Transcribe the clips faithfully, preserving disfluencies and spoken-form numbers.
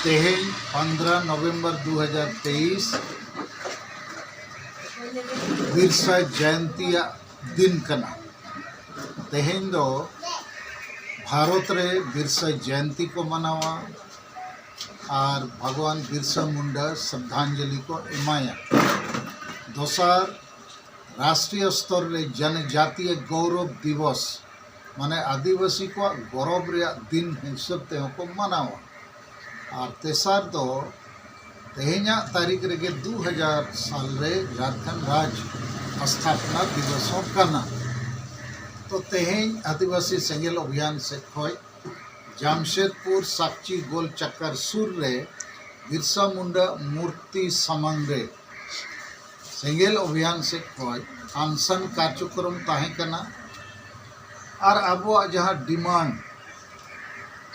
ᱛᱮᱦᱮᱧ ᱯᱚᱱᱫᱽᱨᱚ ᱱᱚᱵᱷᱮᱢᱵᱚᱨ ᱫᱩ ᱦᱟᱡᱟᱨ ᱛᱮᱭᱤᱥ ᱵᱤᱨᱥᱟ ᱡᱚᱭᱚᱱᱛᱤᱭᱟᱜ ᱫᱤᱱ ᱠᱟᱱᱟ᱾ ᱛᱮᱦᱮᱧ ᱫᱚ ᱵᱷᱟᱨᱚᱛ ᱨᱮ ᱵᱤᱨᱥᱟ ᱡᱚᱭᱚᱱᱛᱤ ᱠᱚ ᱢᱟᱱᱟᱣᱟ ᱟᱨ ᱵᱷᱟᱜᱽᱣᱟᱱ ᱵᱤᱨᱥᱟ ᱢᱩᱱᱰᱟ ᱥᱨᱚᱫᱷᱟᱧᱡᱚᱞᱤ ᱠᱚ ᱮᱢᱟᱭᱟ᱾ ᱫᱚᱥᱟᱨ, ᱨᱟᱥᱴᱨᱤᱭᱚ ᱥᱛᱚᱨ ᱨᱮ ᱡᱚᱱᱡᱟᱛᱤᱭᱚ ᱜᱚᱣᱨᱚᱵ ᱫᱤᱵᱚᱥ, ᱢᱟᱱᱮ ᱟᱹᱫᱤᱵᱟᱹᱥᱤ ᱠᱚᱣᱟᱜ ᱜᱚᱨᱚᱵ ᱨᱮᱭᱟᱜ ᱫᱤᱱ ᱦᱤᱥᱟᱹᱵ ᱛᱮᱦᱚᱸ ᱠᱚ ᱢᱟᱱᱟᱣᱟ᱾ ᱟᱨ ᱛᱮᱥᱟᱨ ᱫᱚ ᱛᱮᱦᱮᱧᱟᱜ ᱛᱟᱹᱨᱤᱠᱷ ᱨᱮᱜᱮ ᱫᱩ ᱦᱟᱡᱟᱨ ᱥᱟᱞ ᱨᱮ ᱡᱷᱟᱲᱠᱷᱚᱸᱰ ᱨᱟᱡᱽ ᱥᱛᱷᱟᱯᱚᱱᱟ ᱫᱤᱵᱚᱥ ᱦᱚᱸ ᱠᱟᱱᱟ᱾ ᱛᱚ ᱛᱮᱦᱮᱧ ᱟᱹᱫᱤᱵᱟᱹᱥᱤ ᱥᱮᱸᱜᱮᱞ ᱚᱵᱷᱤᱭᱟᱱ ᱥᱮᱫ ᱠᱷᱚᱱ ᱡᱟᱢᱥᱮᱫᱽᱯᱩᱨ ᱥᱟᱠᱪᱤ ᱜᱳᱞ ᱪᱟᱠᱠᱟᱨ ᱥᱩᱨ ᱨᱮ ᱵᱤᱨᱥᱟ ᱢᱩᱱᱰᱟ ᱢᱩᱨᱛᱤ ᱥᱟᱢᱟᱝ ᱨᱮ ᱥᱮᱸᱜᱮᱞ ᱚᱵᱷᱤᱭᱟᱱ ᱥᱮᱫ ᱠᱷᱚᱱ ᱟᱱᱥᱟᱱ ᱠᱟᱨᱡᱚᱠᱨᱚᱢ ᱛᱟᱦᱮᱸ ᱠᱟᱱᱟ᱾ ᱟᱨ ᱟᱵᱚᱣᱟᱜ ᱡᱟᱦᱟᱸ ᱰᱤᱢᱟᱱᱰ,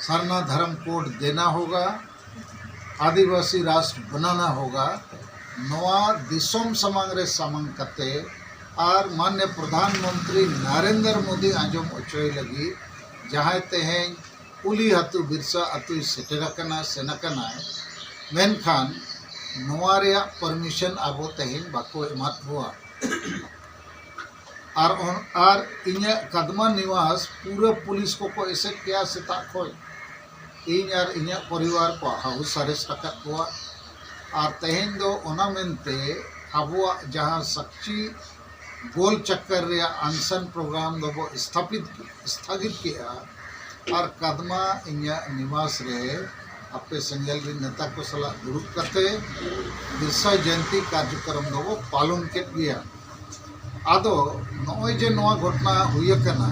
ᱥᱟᱨᱱᱟ ᱫᱷᱚᱨᱚᱢ ᱠᱳᱰ ᱫᱮᱱᱟ ᱦᱳᱜᱟ, ᱟᱹᱫᱤᱵᱟᱹᱥᱤ ᱨᱟᱥᱴᱨ ᱵᱟᱱᱟᱱᱟ ᱦᱳᱜᱟ, ᱱᱚᱣᱟ ᱫᱤᱥᱚᱢ ᱥᱟᱢᱟᱝ ᱨᱮ ᱥᱟᱢᱟᱝ ᱠᱟᱛᱮ ᱟᱨ ᱢᱟᱱᱱᱤᱭᱚ ᱯᱨᱚᱫᱷᱟᱱ ᱢᱚᱱᱛᱨᱤ ᱱᱟᱨᱮᱱᱫᱨᱚ ᱢᱳᱫᱤ ᱟᱸᱡᱚᱢ ᱦᱚᱪᱚᱭ ᱞᱟᱹᱜᱤᱫ ᱡᱟᱦᱟᱸᱭ ᱛᱮᱦᱮᱧ ᱠᱩᱞᱤ ᱟᱹᱛᱩ ᱵᱤᱨᱥᱟ ᱟᱹᱛᱩᱭ ᱥᱮᱴᱮᱨ ᱟᱠᱟᱱᱟ, ᱥᱮᱱ ᱟᱠᱟᱱᱟᱭ, ᱢᱮᱱᱠᱷᱟᱱ ᱱᱚᱣᱟ ᱨᱮᱭᱟᱜ ᱯᱟᱨᱢᱤᱥᱚᱱ ᱟᱵᱚ ᱛᱮᱦᱮᱧ ᱵᱟᱠᱚ ᱮᱢᱟᱫ ᱵᱚᱣᱟ᱾ ᱟᱨ ᱚᱱ-, ᱟᱨ ᱤᱧᱟᱹᱜ ᱠᱟᱫᱢᱟ ᱱᱤᱣᱟᱥ ᱯᱩᱨᱟᱹ ᱯᱩᱞᱤᱥ ᱠᱚᱠᱚ ᱮᱥᱮᱫ ᱠᱮᱜᱼᱟ ᱥᱮᱛᱟᱜ ᱠᱷᱚᱱ᱾ ᱤᱧ ᱟᱨ ᱤᱧᱟᱹᱜ ᱯᱚᱨᱤᱵᱟᱨ ᱠᱚ ᱦᱟᱣᱩᱥ ᱟᱨᱮᱥᱴ ᱟᱠᱟᱫ ᱠᱚᱣᱟ᱾ ᱟᱨ ᱛᱮᱦᱮᱧ ᱫᱚ ᱚᱱᱟ ᱢᱮᱱᱛᱮ ᱟᱵᱚᱣᱟᱜ ᱡᱟᱦᱟᱸ ᱥᱟᱠᱪᱤ ᱜᱳᱞ ᱪᱟᱠᱠᱟᱨ ᱨᱮᱭᱟᱜ ᱟᱱᱥᱟᱱ ᱯᱨᱳᱜᱨᱟᱢ ᱫᱚᱵᱚ ᱥᱛᱷᱟᱯᱤᱛ, ᱥᱛᱷᱟᱜᱤᱛ ᱠᱮᱜᱼᱟ᱾ ᱟᱨ ᱠᱟᱫᱢᱟ ᱤᱧᱟᱹᱜ ᱱᱤᱣᱟᱥ ᱨᱮ ᱟᱯᱮ ᱥᱮᱸᱜᱮᱞ ᱨᱮᱱ ᱱᱮᱛᱟ ᱠᱚ ᱥᱟᱞᱟᱜ ᱫᱩᱲᱩᱵ ᱠᱟᱛᱮ ᱵᱤᱨᱥᱟ ᱡᱚᱭᱚᱱᱛᱤ ᱠᱟᱨᱡᱚᱠᱨᱚᱢ ᱫᱚᱵᱚ ᱯᱟᱞᱚᱱ ᱠᱮᱫ ᱜᱮᱭᱟ᱾ ᱟᱫᱚ ᱱᱚᱜᱼᱚᱭ ᱡᱮ ᱱᱚᱣᱟ ᱜᱷᱚᱴᱚᱱᱟ ᱦᱩᱭ ᱟᱠᱟᱱᱟ,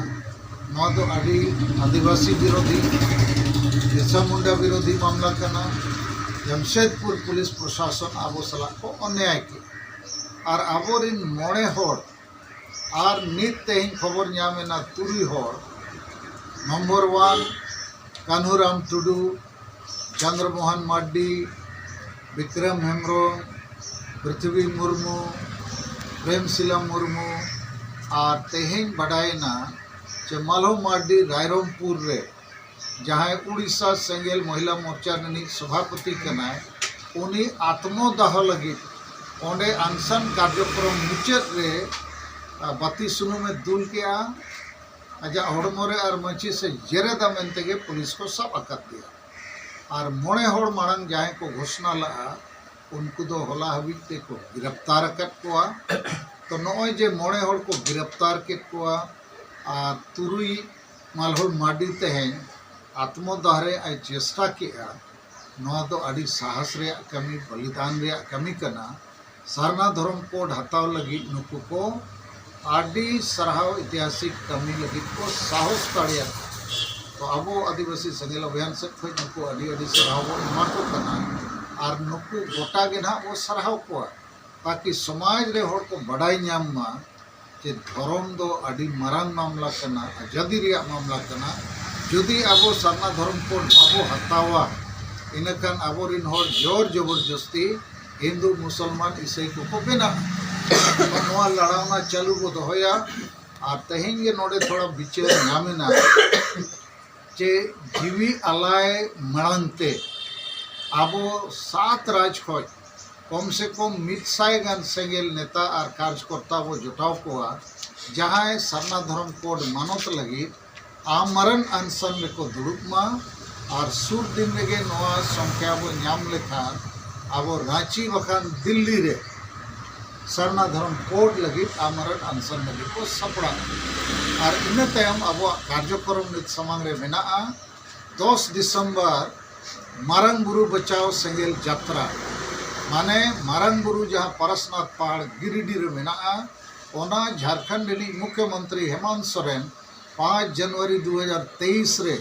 ᱱᱚᱣᱟ ᱫᱚ ᱟᱹᱰᱤ ᱟᱹᱫᱤᱵᱟᱹᱥᱤ ᱵᱤᱨᱳᱫᱷᱤ, ᱵᱤᱨᱥᱟ ᱢᱩᱱᱰᱟ ᱵᱤᱨᱳᱫᱷᱤ ᱢᱟᱢᱞᱟ ᱠᱟᱱᱟ᱾ ᱡᱟᱢᱥᱮᱫᱽᱯᱩᱨ ᱯᱩᱞᱤᱥ ᱯᱨᱚᱥᱟᱥᱚᱱ ᱟᱵᱚ ᱥᱟᱞᱟᱜ ᱠᱚ ᱚᱱᱱᱭᱟᱭ ᱠᱮᱫᱟ᱾ ᱟᱨ ᱟᱵᱚᱨᱤᱱ ᱢᱚᱬᱮ ᱦᱚᱲ ᱟᱨ ᱱᱤᱛ ᱛᱮᱦᱮᱧ ᱠᱷᱚᱵᱚᱨ ᱧᱟᱢ ᱮᱱᱟ ᱛᱩᱨᱩᱭ ᱦᱚᱲ, ᱱᱚᱢᱵᱚᱨ ᱚᱣᱟᱱ ᱠᱟᱹᱱᱦᱩᱨᱟᱢ ᱴᱩᱰᱩ, ᱪᱚᱱᱫᱨᱚᱢᱳᱦᱚᱱ ᱢᱟᱨᱰᱤ, ᱵᱤᱠᱨᱚᱢ ᱦᱮᱢᱵᱨᱚᱢ, ᱯᱨᱤᱛᱷᱤᱵᱤ ᱢᱩᱨᱢᱩ, ᱯᱨᱮᱢᱥᱤᱞᱟ ᱢᱩᱨᱢᱩ᱾ ᱟᱨ ᱛᱮᱦᱮᱧ ᱵᱟᱰᱟᱭᱮᱱᱟ ᱡᱮ ᱢᱟᱞᱦᱚ ᱢᱟᱨᱰᱤ ᱨᱟᱭᱨᱚᱝᱯᱩᱨ ᱨᱮ ᱡᱟᱦᱟᱸᱭ ᱩᱲᱤᱥᱥᱟ ᱥᱮᱸᱜᱮᱞ ᱢᱚᱦᱤᱞᱟ ᱢᱳᱨᱪᱟ ᱨᱤᱱᱤᱡ ᱥᱚᱵᱷᱟᱯᱚᱛᱤ ᱠᱟᱱᱟᱭ, ᱩᱱᱤ ᱟᱛᱢᱚᱫᱟᱦᱚ ᱞᱟᱹᱜᱤᱫ ᱚᱸᱰᱮ ᱟᱱᱥᱟᱱ ᱠᱟᱨᱡᱚᱠᱨᱚᱢ ᱢᱩᱪᱟᱹᱫ ᱨᱮ, ᱟ, ᱵᱟᱹᱛᱤ ᱥᱩᱱᱩᱢᱮ ᱫᱩᱞ ᱠᱮᱜᱼᱟ, ᱟᱡᱟᱜ ᱦᱚᱲᱢᱚ ᱨᱮ ᱟᱨ ᱢᱟᱹᱪᱤ ᱥᱮ ᱡᱮᱨᱮᱫᱟ ᱢᱮᱱᱛᱮ ᱜᱮ ᱯᱩᱞᱤᱥ ᱠᱚ ᱥᱟᱵ ᱟᱠᱟᱫ ᱫᱮᱭᱟ᱾ ᱟᱨ ᱢᱚᱬᱮ ᱦᱚᱲ ᱢᱟᱲᱟᱝ ᱡᱟᱦᱟᱸᱭ ᱠᱚ ᱜᱷᱳᱥᱱᱟ ᱞᱟᱜᱼᱟ, ᱩᱱᱠᱩ ᱫᱚ ᱦᱚᱞᱟ ᱦᱟᱹᱵᱤᱡ ᱛᱮᱠᱚ ᱜᱤᱨᱟᱯᱛᱟᱨ ᱟᱠᱟᱫ ᱠᱚᱣᱟ᱾ ᱛᱚ ᱱᱚᱜᱼᱚᱭ ᱡᱮ ᱢᱚᱬᱮ ᱦᱚᱲ ᱠᱚ ᱜᱤᱨᱟᱯᱛᱟᱨ ᱠᱮᱫ ᱠᱚᱣᱟ ᱟᱨ ᱛᱩᱨᱩᱭ ᱢᱟᱞᱦᱚᱞ ᱢᱟᱨᱰᱤ ᱛᱮᱦᱮᱧ ᱟᱛᱢᱚᱫᱟᱦ ᱨᱮ ᱟᱡ ᱪᱮᱥᱴᱟ ᱠᱮᱜᱼᱟ, ᱱᱚᱣᱟ ᱫᱚ ᱟᱹᱰᱤ ᱥᱟᱦᱟᱥ ᱨᱮᱭᱟᱜ ᱠᱟᱹᱢᱤ, ᱵᱚᱞᱤᱫᱟᱱ ᱨᱮᱭᱟᱜ ᱠᱟᱹᱢᱤ ᱠᱟᱱᱟ᱾ ᱥᱟᱨᱱᱟ ᱫᱷᱚᱨᱚᱢ ᱠᱳᱰ ᱦᱟᱛᱟᱣ ᱞᱟᱹᱜᱤᱫ ᱱᱩᱠᱩ ᱠᱚ ᱟᱹᱰᱤ ᱥᱟᱨᱦᱟᱣ, ᱤᱛᱤᱦᱟᱥᱤᱠ ᱠᱟᱹᱢᱤ ᱞᱟᱹᱜᱤᱫ ᱠᱚ ᱥᱟᱦᱚᱥ ᱫᱟᱲᱮᱭᱟᱜᱼᱟ᱾ ᱛᱚ ᱟᱵᱚ ᱟᱹᱫᱤᱵᱟᱹᱥᱤ ᱥᱮᱸᱜᱮᱞ ᱚᱵᱷᱤᱭᱟᱱ ᱥᱮᱫ ᱠᱷᱚᱱ ᱱᱩᱠᱩ ᱟᱹᱰᱤ ᱟᱹᱰᱤ ᱥᱟᱨᱦᱟᱣ ᱵᱚᱱ ᱮᱢᱟ ᱠᱚ ᱠᱟᱱᱟ᱾ ᱟᱨ ᱱᱩᱠᱩ ᱜᱚᱴᱟ ᱜᱮ ᱱᱟᱦᱟᱜ ᱵᱚ ᱥᱟᱨᱦᱟᱣ ᱠᱚᱣᱟ, ᱛᱟᱠᱤ ᱥᱚᱢᱟᱡᱽ ᱨᱮ ᱦᱚᱲ ᱠᱚ ᱵᱟᱰᱟᱭ ᱧᱟᱢ ᱢᱟ ᱡᱮ ᱫᱷᱚᱨᱚᱢ ᱫᱚ ᱟᱹᱰᱤ ᱢᱟᱨᱟᱝ ᱢᱟᱢᱞᱟ ᱠᱟᱱᱟ, ᱟᱡᱟᱫᱤ ᱨᱮᱭᱟᱜ ᱢᱟᱢᱞᱟ ᱠᱟᱱᱟ᱾ ᱡᱩᱫᱤ ᱟᱵᱚ ᱥᱟᱨᱱᱟ ᱫᱷᱚᱨᱚᱢ ᱠᱳᱰ ᱵᱟᱵᱚ ᱦᱟᱛᱟᱣᱟ, ᱤᱱᱟᱹᱠᱷᱟᱱ ᱟᱵᱚᱨᱤᱱ ᱦᱚᱲ ᱡᱳᱨ ᱡᱚᱵᱚᱨᱡᱚᱥᱛᱤ ᱦᱤᱱᱫᱩ, ᱢᱩᱥᱚᱞᱢᱟᱱ, ᱤᱥᱟᱹᱭ ᱠᱚᱠᱚ ᱵᱮᱱᱟᱜᱼᱟ᱾ ᱱᱚᱣᱟ ᱞᱟᱲᱟᱣᱱᱟ ᱪᱟᱹᱞᱩ ᱵᱚ ᱫᱚᱦᱚᱭᱟ᱾ ᱟᱨ ᱛᱮᱦᱮᱧ ᱜᱮ ᱱᱚᱰᱮ ᱛᱷᱚᱲᱟ ᱵᱤᱪᱟᱹᱨ ᱧᱟᱢᱮᱱᱟ ᱡᱮ ᱡᱤᱣᱤ ᱟᱞᱟᱭ ᱢᱟᱲᱟᱝ ᱛᱮ ᱟᱵᱚ ᱥᱟᱛ ᱨᱟᱡᱽ ᱠᱷᱚᱡ ᱠᱚᱢ ᱥᱮ ᱠᱚᱢ ᱢᱤᱫ ᱥᱟᱭ ᱜᱟᱱ ᱥᱮᱸᱜᱮᱞ ᱱᱮᱛᱟ ᱟᱨ ᱠᱟᱨᱡᱽᱠᱚᱨᱛᱟ ᱵᱚ ᱡᱚᱴᱟᱣ ᱠᱚᱣᱟ, ᱡᱟᱦᱟᱸᱭ ᱥᱟᱨᱱᱟ ᱫᱷᱚᱨᱚᱢ ᱠᱳᱰ ᱢᱟᱱᱚᱛ ᱞᱟᱹᱜᱤᱫ ᱟᱢᱨᱚᱱ ᱚᱱᱥᱚᱱ ᱨᱮᱠᱚ ᱫᱩᱲᱩᱵ ᱢᱟ᱾ ᱟᱨ ᱥᱩᱨ ᱫᱤᱱ ᱨᱮᱜᱮ ᱱᱚᱣᱟ ᱥᱚᱝᱠᱷᱭᱟ ᱵᱚ ᱧᱟᱢ ᱞᱮᱠᱷᱟᱱ ᱟᱵᱚ ᱨᱟᱸᱪᱤ ᱵᱟᱠᱷᱟᱱ ᱫᱤᱞᱞᱤ ᱨᱮ ᱥᱟᱨᱱᱟ ᱫᱷᱚᱨᱚᱢ ᱠᱳᱰ ᱞᱟᱹᱜᱤᱫ ᱟᱢᱨᱚᱱ ᱚᱱᱥᱚᱱ ᱞᱟᱹᱜᱤᱫ ᱵᱚ ᱥᱟᱯᱲᱟᱜᱼᱟ᱾ ᱟᱨ ᱤᱱᱟᱹ ᱛᱟᱭᱚᱢ ᱟᱵᱚᱣᱟᱜ ᱠᱟᱨᱡᱚᱠᱨᱚᱢ ᱱᱤᱛ ᱥᱟᱢᱟᱝ ᱨᱮ ᱢᱮᱱᱟᱜᱼᱟ, ᱫᱚᱥ ᱰᱤᱥᱮᱢᱵᱚᱨ ᱢᱟᱨᱟᱝ ᱵᱩᱨᱩ ᱵᱟᱪᱟᱣ ᱥᱮᱸᱜᱮᱞ ᱡᱟᱛᱨᱟ, ᱢᱟᱱᱮ ᱢᱟᱨᱟᱝ ᱵᱩᱨᱩ ᱡᱟᱦᱟᱸ ᱯᱟᱨᱟᱥᱱᱟᱛᱷ ᱯᱟᱦᱟᱲ ᱜᱤᱨᱤᱰᱤ ᱨᱮ ᱢᱮᱱᱟᱜᱼᱟ, ᱚᱱᱟ ᱡᱷᱟᱲᱠᱷᱚᱸᱰ ᱨᱤᱱᱤᱡ ᱢᱩᱠᱷᱭᱚᱢᱚᱱᱛᱨᱤ ᱦᱮᱢᱚᱱᱛ ᱥᱚᱨᱮᱱ ᱯᱟᱸᱪ ᱡᱟᱱᱩᱣᱟᱨᱤ ᱫᱩ ᱦᱟᱡᱟᱨ ᱛᱮᱭᱤᱥ ᱨᱮ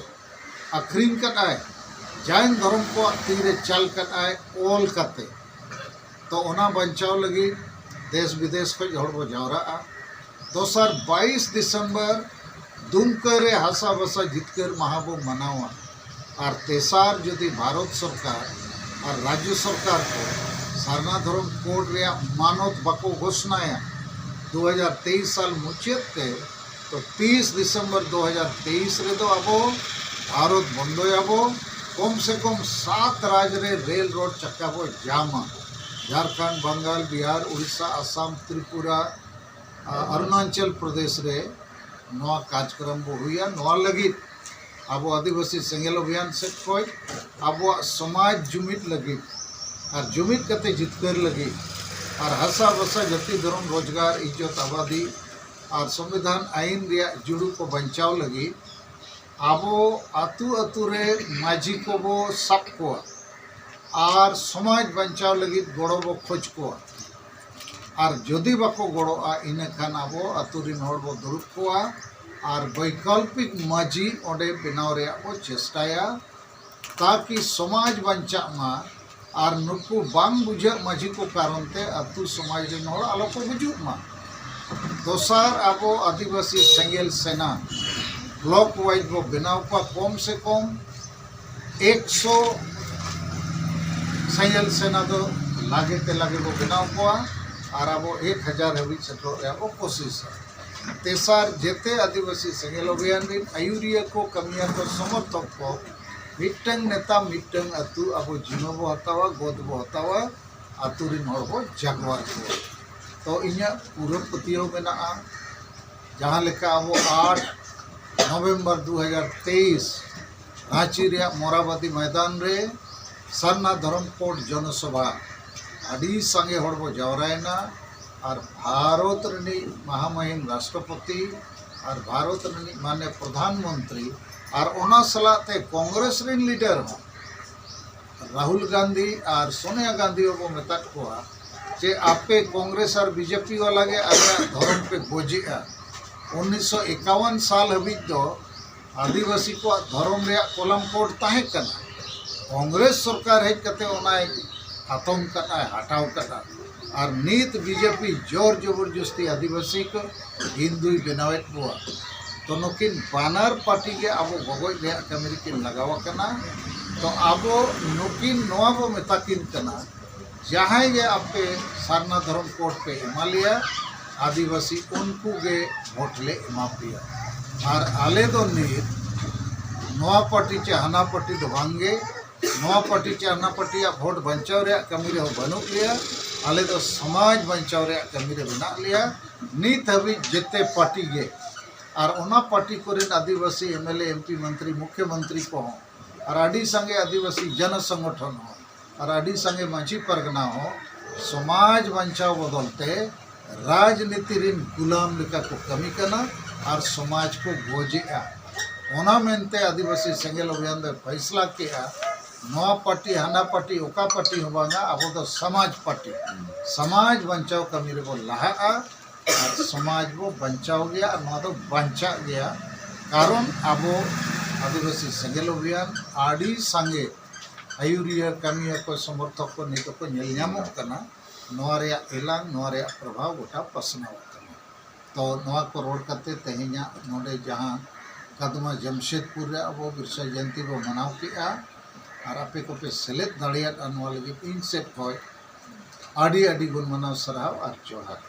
ᱟᱹᱠᱷᱨᱤᱧ ᱠᱟᱫ ᱟᱭ, ᱡᱟᱭᱱ ᱫᱷᱚᱨᱚᱢ ᱠᱚᱣᱟᱜ ᱛᱤᱨᱮ ᱪᱟᱞ ᱠᱟᱫ ᱟᱭ ᱚᱞ ᱠᱟᱛᱮ᱾ ᱛᱚ ᱚᱱᱟ ᱵᱟᱧᱪᱟᱣ ᱞᱟᱹᱜᱤᱫ ᱫᱮᱥ ᱵᱤᱫᱮᱥ ᱠᱷᱚᱱ ᱦᱚᱲ ᱵᱚ ᱡᱟᱣᱨᱟᱜᱼᱟ᱾ ᱫᱚᱥᱟᱨ ᱵᱟᱭᱤᱥ ᱰᱤᱥᱮᱢᱵᱚᱨ ᱫᱩᱢᱠᱟᱹ ᱨᱮ ᱦᱟᱥᱟ ᱵᱷᱟᱥᱟ ᱡᱤᱛᱠᱟᱹᱨ ᱢᱟᱦᱟ ᱵᱚ ᱢᱟᱱᱟᱣᱟ᱾ ᱟᱨ ᱛᱮᱥᱟᱨ ᱡᱩᱫᱤ ᱵᱷᱟᱨᱚᱛ ᱥᱚᱨᱠᱟᱨ ᱟᱨ ᱨᱟᱡᱽᱡᱚ ᱥᱚᱨᱠᱟᱨ ᱠᱚ ᱥᱟᱨᱱᱟ ᱫᱷᱚᱨᱚᱢ ᱠᱳᱰ ᱨᱮᱭᱟᱜ ᱢᱟᱱᱚᱛ ᱵᱟᱠᱚ ᱜᱷᱳᱥᱱᱟᱭᱟ ᱫᱩ ᱦᱟᱡᱟᱨ ᱛᱮᱭᱤᱥ ᱥᱟᱞ ᱢᱩᱪᱟᱹᱫ ᱛᱮ, ᱛᱚ ᱛᱤᱥ ᱰᱤᱥᱮᱢᱵᱚᱨ ᱫᱩ ᱦᱟᱡᱟᱨ ᱛᱮᱭᱤᱥ ᱨᱮᱫᱚ ᱟᱵᱚ ᱵᱷᱟᱨᱚᱛ ᱵᱚᱱᱫᱚᱭᱟᱵᱚ, ᱠᱚᱢ ᱥᱮ ᱠᱚᱢ ᱥᱟᱛ ᱨᱟᱡᱽ ᱨᱮ ᱨᱮᱞ ᱨᱳᱰ ᱪᱟᱠᱟ ᱵᱚ ᱡᱟᱢᱟ᱾ ᱡᱷᱟᱲᱠᱷᱚᱸᱰ, ᱵᱟᱝᱜᱟᱞ, ᱵᱤᱦᱟᱨ, ᱩᱲᱤᱥᱥᱟ, ᱟᱥᱟᱢ, ᱛᱨᱤᱯᱩᱨᱟ, ᱟ, ᱚᱨᱩᱱᱟᱪᱚᱞ ᱯᱨᱚᱫᱮᱥ ᱨᱮ ᱱᱚᱣᱟ ᱠᱟᱨᱡᱚᱠᱨᱚᱢ ᱵᱚ ᱦᱩᱭᱟ᱾ ᱱᱚᱣᱟ ᱞᱟᱹᱜᱤᱫ ᱟᱵᱚ ᱟᱹᱫᱤᱵᱟᱹᱥᱤ ᱥᱮᱸᱜᱮᱞ ᱚᱵᱷᱤᱭᱟᱱ ᱥᱮᱫ ᱠᱷᱚᱱ ᱟᱵᱚᱣᱟᱜ ᱥᱚᱢᱟᱡᱽ ᱡᱩᱢᱤᱫ ᱞᱟᱹᱜᱤᱫ ᱟᱨ ᱡᱩᱢᱤᱫ ᱠᱟᱛᱮ ᱡᱤᱛᱠᱟᱹᱨ ᱞᱟᱹᱜᱤᱫ ᱟᱨ ᱦᱟᱥᱟ ᱵᱷᱟᱥᱟ, ᱡᱟᱹᱛᱤ, ᱫᱷᱚᱨᱚᱢ, ᱨᱳᱡᱽᱜᱟᱨ, ᱤᱡᱽᱡᱚᱛ, ᱟᱵᱟᱫᱤ ᱟᱨ ᱥᱚᱝᱵᱤᱫᱷᱟᱱ ᱟᱹᱭᱤᱱ ᱨᱮᱭᱟᱜ ᱡᱩᱲᱩ ᱠᱚ ᱵᱟᱧᱪᱟᱣ ᱞᱟᱹᱜᱤᱫ ᱟᱵᱚ ᱟᱹᱛᱩ ᱟᱹᱛᱩ ᱨᱮ ᱢᱟᱹᱡᱷᱤ ᱠᱚᱵᱚ ᱥᱟᱵ ᱠᱚᱣᱟ ᱟᱨ ᱥᱚᱢᱟᱡᱽ ᱵᱟᱧᱪᱟᱣ ᱞᱟᱹᱜᱤᱫ ᱜᱚᱲᱚ ᱵᱚ ᱠᱷᱚᱡᱽ ᱠᱚᱣᱟ᱾ ᱟᱨ ᱡᱩᱫᱤ ᱵᱟᱠᱚ ᱜᱚᱲᱚᱜᱼᱟ, ᱤᱱᱟᱹ ᱠᱷᱟᱱ ᱟᱵᱚ ᱟᱹᱛᱩ ᱨᱤᱱ ᱦᱚᱲ ᱵᱚ ᱫᱩᱲᱩᱵ ᱠᱚᱣᱟ ᱟᱨ ᱵᱳᱭᱠᱚᱞᱯᱤᱠ ᱢᱟᱹᱡᱷᱤ ᱚᱸᱰᱮ ᱵᱮᱱᱟᱣ ᱨᱮᱭᱟᱜ ᱵᱚ ᱪᱮᱥᱴᱟᱭᱟ, ᱛᱟᱠᱤ ᱥᱚᱢᱟᱡᱽ ᱵᱟᱧᱪᱟᱜ ᱢᱟ ᱟᱨ ᱱᱩᱠᱩ ᱵᱟᱝ ᱵᱩᱡᱷᱟᱹᱜ ᱢᱟᱹᱡᱷᱤ ᱠᱚ ᱠᱟᱨᱚᱱ ᱛᱮ ᱟᱹᱛᱩ ᱥᱚᱢᱟᱡᱽ ᱨᱤᱱ ᱦᱚᱲ ᱟᱞᱚ ᱠᱚ ᱜᱩᱡᱩᱜ ᱢᱟ᱾ ᱫᱚᱥᱟᱨ, ᱟᱵᱚ ᱟᱹᱫᱤᱵᱟᱹᱥᱤ ᱥᱮᱸᱜᱮᱞ ᱥᱮᱱᱟ ᱵᱞᱚᱠ ᱣᱟᱭᱤᱡ ᱵᱚ ᱵᱮᱱᱟᱣ ᱠᱚᱣᱟ, ᱠᱚᱢ ᱥᱮ ᱠᱚᱢ ᱮᱠᱥᱚ ᱥᱮᱸᱜᱮᱞ ᱥᱮᱱᱟ ᱫᱚ ᱞᱟᱜᱮ ᱛᱮ ᱞᱟᱜᱮ ᱵᱚ ᱵᱮᱱᱟᱣ ᱠᱚᱣᱟ ᱟᱨ ᱟᱵᱚ ᱮᱠ ᱦᱟᱡᱟᱨ ᱦᱟᱹᱵᱤᱡ ᱥᱮᱴᱮᱨᱚᱜ ᱨᱮᱭᱟᱜ ᱵᱚ ᱠᱳᱥᱤᱥᱟ᱾ ᱛᱮᱥᱟᱨ, ᱡᱮᱛᱮ ᱟᱹᱫᱤᱵᱟᱹᱥᱤ ᱥᱮᱸᱜᱮᱞ ᱚᱵᱷᱤᱭᱟᱱ ᱨᱤᱱ ᱟᱹᱭᱩᱨᱤᱭᱟᱹ ᱠᱚ, ᱠᱟᱹᱢᱤᱭᱟᱹ ᱠᱚ, ᱥᱚᱢᱚᱨᱛᱷᱚᱠ ᱠᱚ, ᱢᱤᱫᱴᱟᱝ ᱱᱮᱛᱟ, ᱢᱤᱫᱴᱟᱝ ᱟᱹᱛᱩ ᱟᱵᱚ ᱡᱤᱢᱟᱹ ᱵᱚ ᱦᱟᱛᱟᱣᱟ, ᱜᱚᱫ ᱵᱚ ᱦᱟᱛᱟᱣᱟ, ᱟᱹᱛᱩ ᱨᱤᱱ ᱦᱚᱲ ᱵᱚ ᱡᱟᱜᱣᱟᱨ ᱠᱚᱣᱟ᱾ ᱛᱚ ᱤᱧᱟᱹᱜ ᱯᱩᱨᱟᱹ ᱯᱟᱹᱛᱭᱟᱹᱣ ᱢᱮᱱᱟᱜᱼᱟ, ᱡᱟᱦᱟᱸ ᱞᱮᱠᱟ ᱟᱵᱚ ᱟᱴ ᱱᱚᱵᱷᱮᱢᱵᱚᱨ ᱫᱩ ᱦᱟᱡᱟᱨ ᱛᱮᱭᱤᱥ ᱨᱟᱸᱪᱤ ᱨᱮᱭᱟᱜ ᱢᱚᱨᱟᱵᱟᱫᱤ ᱢᱚᱭᱫᱟᱱ ᱨᱮ ᱥᱟᱨᱱᱟ ᱫᱷᱚᱨᱚᱢ ᱠᱳᱰ ᱡᱚᱱᱚᱥᱚᱵᱷᱟ, ᱟᱹᱰᱤ ᱥᱟᱸᱜᱮ ᱦᱚᱲ ᱵᱚ ᱡᱟᱣᱨᱟᱭᱮᱱᱟ ᱟᱨ ᱵᱷᱟᱨᱚᱛ ᱨᱤᱱᱤᱡ ᱢᱟᱦᱟᱢᱟᱦᱤᱢ ᱨᱟᱥᱴᱨᱚᱯᱚᱛᱤ ᱟᱨ ᱵᱷᱟᱨᱚᱛ ᱨᱤᱱᱤᱡ ᱢᱟᱱᱭᱚ ᱯᱨᱚᱫᱷᱟᱱ ᱢᱚᱱᱛᱨᱤ ᱟᱨ ᱚᱱᱟ ᱥᱟᱞᱟᱜ ᱛᱮ ᱠᱚᱝᱜᱨᱮᱥ ᱨᱤᱱ ᱞᱤᱰᱟᱨ ᱦᱚᱸ ᱨᱟᱦᱩᱞ ᱜᱟᱱᱫᱷᱤ ᱟᱨ ᱥᱳᱱᱤᱭᱟ ᱜᱟᱱᱫᱷᱤ ᱵᱟᱵᱚ ᱢᱮᱛᱟᱫ ᱠᱚᱣᱟ ᱡᱮ ᱟᱯᱮ ᱠᱚᱝᱜᱨᱮᱥ ᱟᱨ ᱵᱤᱡᱮᱯᱤ ᱵᱟᱞᱟ ᱜᱮ ᱟᱞᱮᱭᱟᱜ ᱫᱷᱚᱨᱚᱢ ᱯᱮ ᱜᱚᱡᱮᱜᱼᱟ᱾ ᱩᱱᱤᱥᱥᱚ ᱮᱠᱟᱣᱟᱱ ᱥᱟᱞ ᱦᱟᱹᱵᱤᱡ ᱫᱚ ᱟᱹᱫᱤᱵᱟᱹᱥᱤ ᱠᱚᱣᱟᱜ ᱫᱷᱚᱨᱚᱢ ᱨᱮᱭᱟᱜ ᱠᱚᱞᱟᱢ ᱠᱳᱰ ᱛᱟᱦᱮᱸ ᱠᱟᱱᱟ᱾ ᱠᱚᱝᱜᱨᱮᱥ ᱥᱚᱨᱠᱟᱨ ᱦᱮᱡ ᱠᱟᱛᱮ ᱚᱱᱟᱭ ᱦᱟᱛᱚᱢ ᱠᱟᱫᱼᱟᱭ, ᱦᱟᱴᱟᱣ ᱠᱟᱫᱼᱟ᱾ ᱟᱨ ᱱᱤᱛ ᱵᱤᱡᱮᱯᱤ ᱡᱳᱨ ᱡᱚᱵᱚᱨᱡᱚᱥᱛᱤ ᱟᱹᱫᱤᱵᱟᱹᱥᱤ ᱠᱚ ᱦᱤᱱᱫᱩᱭ ᱵᱮᱱᱟᱣᱮᱫ ᱠᱚᱣᱟ᱾ ᱛᱚ ᱱᱩᱠᱤᱱ ᱵᱟᱱᱟᱨ ᱯᱟᱨᱴᱤ ᱜᱮ ᱟᱵᱚ ᱜᱚᱜᱚᱡ ᱨᱮᱭᱟᱜ ᱠᱟᱹᱢᱤ ᱨᱮᱠᱤᱱ ᱞᱟᱜᱟᱣ ᱟᱠᱟᱱᱟ᱾ ᱛᱚ ᱟᱵᱚ ᱱᱩᱠᱤᱱ ᱱᱚᱣᱟ ᱵᱚ ᱢᱮᱛᱟ ᱠᱤᱱ ᱠᱟᱱᱟ, ᱡᱟᱦᱟᱸᱭ ᱜᱮ ᱟᱯᱮ ᱥᱟᱨᱱᱟ ᱫᱷᱚᱨᱚᱢ ᱠᱳᱰ ᱯᱮ ᱮᱢᱟ ᱞᱮᱭᱟ, ᱟᱹᱫᱤᱵᱟᱹᱥᱤ ᱩᱱᱠᱩ ᱜᱮ ᱵᱷᱳᱴ ᱞᱮ ᱮᱢᱟ ᱯᱮᱭᱟ᱾ ᱟᱨ ᱟᱞᱮ ᱫᱚ ᱱᱤᱛ ᱱᱚᱣᱟ ᱯᱟᱨᱴᱤ ᱪᱮ ᱦᱟᱱᱟ ᱯᱟᱨᱴᱤ ᱫᱚ ᱵᱟᱝᱜᱮ᱾ ᱱᱚᱣᱟ ᱯᱟᱨᱴᱤ ᱪᱮ ᱦᱟᱱᱟ ᱯᱟᱨᱴᱤᱭᱟᱜ ᱵᱷᱳᱴ ᱵᱟᱧᱪᱟᱣ ᱨᱮᱭᱟᱜ ᱠᱟᱹᱢᱤ ᱨᱮᱦᱚᱸ ᱵᱟᱹᱱᱩᱜ ᱞᱮᱭᱟ᱾ ᱟᱞᱮ ᱫᱚ ᱥᱚᱢᱟᱡᱽ ᱵᱟᱧᱪᱟᱣ ᱨᱮᱭᱟᱜ ᱠᱟᱹᱢᱤ ᱨᱮ ᱢᱮᱱᱟᱜ ᱞᱮᱭᱟ᱾ ᱱᱤᱛ ᱦᱟᱹᱵᱤᱡ ᱡᱮᱛᱮ ᱯᱟᱨᱴᱤ ᱜᱮ, ᱟᱨ ᱚᱱᱟ ᱯᱟᱨᱴᱤ ᱠᱚᱨᱮᱱ ᱟᱹᱫᱤᱵᱟᱹᱥᱤ M L A, M P, ᱢᱚᱱᱛᱨᱤ, ᱢᱩᱠᱷᱭᱚ ᱢᱚᱱᱛᱨᱤ ᱠᱚᱦᱚᱸ, ᱟᱨ ᱟᱹᱰᱤ ᱥᱟᱸᱜᱮ ᱟᱹᱫᱤᱵᱟᱹᱥᱤ ᱡᱚᱱᱚ ᱥᱚᱝᱜᱚᱴᱷᱚᱱ ᱦᱚᱸ, ᱟᱨ ᱟᱹᱰᱤ ᱥᱟᱸᱜᱮ ᱢᱟᱹᱡᱷᱤ ᱯᱟᱨᱜᱟᱱᱟ ᱦᱚᱸ ᱥᱚᱢᱟᱡᱽ ᱵᱟᱧᱪᱟᱣ ᱵᱚᱫᱚᱞ ᱛᱮ ᱨᱟᱡᱽᱱᱤᱛᱤ ᱨᱤᱱ ᱜᱩᱞᱟᱢ ᱞᱮᱠᱟ ᱠᱚ ᱠᱟᱹᱢᱤ ᱠᱟᱱᱟ ᱟᱨ ᱥᱚᱢᱟᱡᱽ ᱠᱚ ᱜᱚᱡᱮᱜᱼᱟ᱾ ᱚᱱᱟ ᱢᱮᱱᱛᱮ ᱟᱹᱫᱤᱵᱟᱹᱥᱤ ᱥᱮᱸᱜᱮᱞ ᱚᱵᱷᱤᱭᱟᱱ ᱫᱚᱭ ᱯᱷᱟᱭᱥᱞᱟ ᱠᱮᱜᱼᱟ, ᱱᱚᱣᱟ ᱯᱟᱨᱴᱤ ᱦᱟᱱᱟ ᱯᱟᱨᱴᱤ ᱚᱠᱟ ᱯᱟᱨᱴᱤ ᱦᱚᱸ ᱵᱟᱝᱟ, ᱟᱵᱚ ᱫᱚ ᱥᱚᱢᱟᱡᱽ ᱯᱟᱨᱴᱤ, ᱥᱚᱢᱟᱡᱽ ᱵᱟᱧᱪᱟᱣ ᱠᱟᱹᱢᱤ ᱨᱮᱵᱚ ᱞᱟᱦᱟᱜᱼᱟ ᱟᱨ ᱥᱚᱢᱟᱡᱽ ᱵᱚ ᱵᱟᱧᱪᱟᱣ ᱜᱮᱭᱟ ᱟᱨ ᱱᱚᱣᱟ ᱫᱚ ᱵᱟᱧᱪᱟᱜ ᱜᱮᱭᱟ᱾ ᱠᱟᱨᱚᱱ ᱟᱵᱚ ᱟᱹᱫᱤᱵᱟᱹᱥᱤ ᱥᱮᱸᱜᱮᱞ ᱚᱵᱷᱤᱭᱟᱱ ᱟᱹᱰᱤ ᱥᱟᱸᱜᱮ ᱟᱹᱭᱩᱨᱤᱭᱟᱹ, ᱠᱟᱹᱢᱤᱭᱟᱹ ᱠᱚ, ᱥᱚᱢᱚᱨᱛᱷᱚᱠ ᱠᱚ ᱱᱤᱛᱚᱜ ᱠᱚ ᱧᱮᱞ ᱧᱟᱢᱚᱜ ᱠᱟᱱᱟ᱾ ᱱᱚᱣᱟ ᱨᱮᱭᱟᱜ ᱮᱞᱟᱝ, ᱱᱚᱣᱟ ᱨᱮᱭᱟᱜ ᱯᱨᱚᱵᱷᱟᱣ ᱜᱚᱴᱟ ᱯᱟᱥᱱᱟᱣᱚᱜ ᱠᱟᱱᱟ᱾ ᱛᱚ ᱱᱚᱣᱟ ᱠᱚ ᱨᱚᱲ ᱠᱟᱛᱮ ᱛᱮᱦᱮᱧᱟᱜ ᱱᱚᱰᱮ ᱡᱟᱦᱟᱸ ᱠᱟᱫᱢᱟ ᱡᱟᱢᱥᱮᱫᱽᱯᱩᱨ ᱨᱮ ᱟᱵᱚ ᱵᱤᱨᱥᱟ ᱡᱚᱭᱚᱱᱛᱤ ᱵᱚ ᱢᱟᱱᱟᱣ ᱠᱮᱜᱼᱟ ᱟᱨ ᱟᱯᱮ ᱠᱚᱯᱮ ᱥᱮᱞᱮᱫ ᱫᱟᱲᱮᱭᱟᱫᱼᱟ, ᱱᱚᱣᱟ ᱞᱟᱹᱜᱤᱫ ᱤᱧ ᱥᱮᱫ ᱠᱷᱚᱱ ᱟᱹᱰᱤ ᱟᱹᱰᱤ ᱜᱩᱱ ᱢᱟᱱᱟᱣ ᱥᱟᱨᱦᱟᱣ ᱟᱨ ᱡᱚᱦᱟᱨ᱾